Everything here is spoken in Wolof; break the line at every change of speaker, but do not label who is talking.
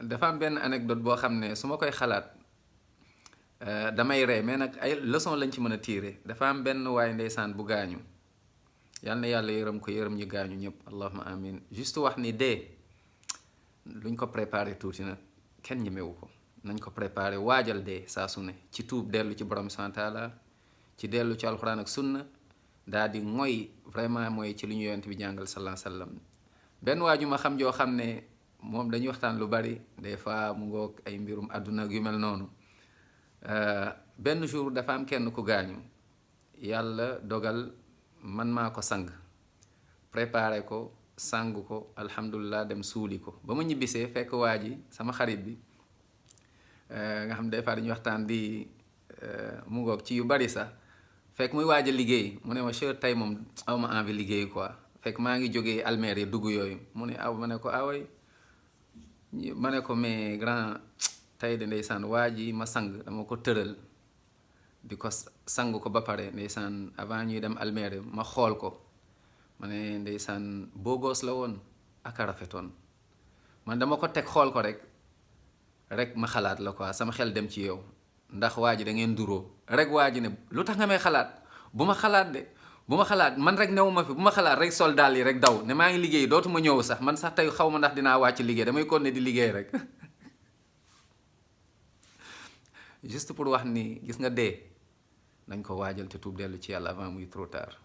dafa am benn anecdote boo xam ne su ma koy xalaat damay ree mais nag ay leçon lañ ci mën a tirer. dafa am benn waay ndeysaan bu gaañu yal na yàlla yërëm ko yërëm ñi gaañu ñëpp allahuma amin. juste wax ni dee luñ ko préparé tuuti nag kenn ñemewu ko. nañ ko préparé waajal dee saa su ne ci tuub dellu ci borom subhaanahu wa taala ci dellu ci alxuraan ak sunna daal di mooy vraiment mooy ci li ñu yonent bi jàngal sallallahu alayhi wa sallam. benn waaju ma xam joo xam ne moom dañuy waxtaan lu bari des fois mu ngoog ay mbirum àdduna yu mel noonu. benn jour dafa am kenn ku gaañu yàlla dogal man maa ko sang préparé ko sang ko alhamdulilah dem suuli ko ba ma ñibbisee fekk waa ji sama xarit bi nga xam des fois dañuy waxtaan di mu ngoog ci yu bari sax fekk muy waaj a liggéey mu ne ma che tey moom aw ma envie liggéey quoi fekk maa ngi jógee almeer yi dugg yooyu mu ne aw ma ne ko away ma ne ko mais grand tey de ndeysaan waa ji ma sang dama ko tëral di ko sang ko ba pare ndeysaan avant ñuy dem almeer ma xool ko ma ne ndeysaan boo goos la woon ak a rafetoon man dama ko teg xool ko rek ma xalaat la quoi sama xel dem ci yow ndax waa ji da ngeen duroo rek waa ji ne lu tax nga may xalaat bu ma xalaat de bu ma xalaat man rek newuma fi bu ma xalaat rek sol daal yi rek daw ne maa ngi liggéey dootuma ñëw sax man sax tey xaw ma ndax dinaa wàcc liggéey damay continuer di liggéey rek juste pour wax ni gis nga dee nañ ko waajal te tuub dellu ci yàlla avant muy trop tard.